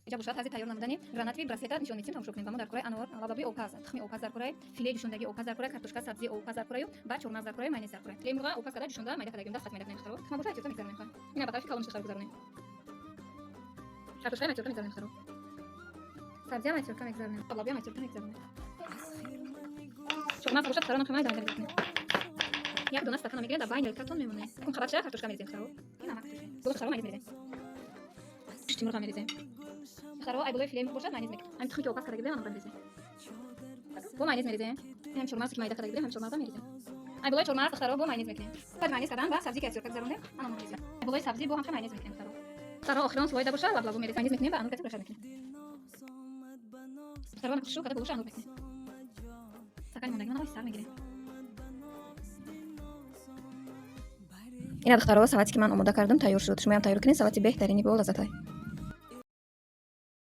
Иҷа бошад, тарзи тайёр намудани гранатовый браслета нишон медиҳем, тамошо кунем. Ба мо дар кораи анор, лаблабии обпаз, тухми обпаз дар кораи, филе ҷӯшондагии обпаз дар кораи, картошка, сабзии обпаз дар кораю, ба чормағз дар кораи, майонез дар кораи. Филеи мурға обпаз карда, ҷӯшонда, майда кардагим, даст хат майда кунем, духтаро. Тухма бошад, тёрка мегзаронем. Ина ба тарафи калониш, духтаро, гузаронем. Картошкаи майтёрка мегзаронем, духтаро. Сабзиам майтёрка мегзаронем. Лаблабиам майтёрка мегзаронем. Чормағз бошад, духтаро, намхи майда майда мегзаронем. Як дона стакана мегирем, дар байни картон мемонем. Кун қабатша картошка мерезем, духтаро. Ин намак. Боло, духтаро, майонез мерезем. Гӯшти мурға мерезем. Духтаро, ай болои филеи мурғ бошад, майонез мекунем. Ҳамин тухми ки обпаз карда будем, анонро мерезем. Бо майонез мерезем. Ҳам чормағзе ки майда карда будем, ҳам чормағза мерезем. Ай болои чормағз, духтаро, бо майонез мекунем. Баъд майонез кардан ба сабзӣ, ки аз тёрка гузарондем, анонро мерезем. Ай болои сабзӣ бо ҳамха майонез мекунем, духтаро. Духтаро, охирон слойда боша, лаблабу мерезем. Майонез мекунем ва анор кати пурашад мекунем. Духтаро, шу када болоша анор мекунем. Стакани мондагӣ мана сар мегирем. Ина, духтаро, салате ки ман омода кардам, тайёр шуд. Шумоям тайёр кунед, салати беҳтарини бо лаззатай.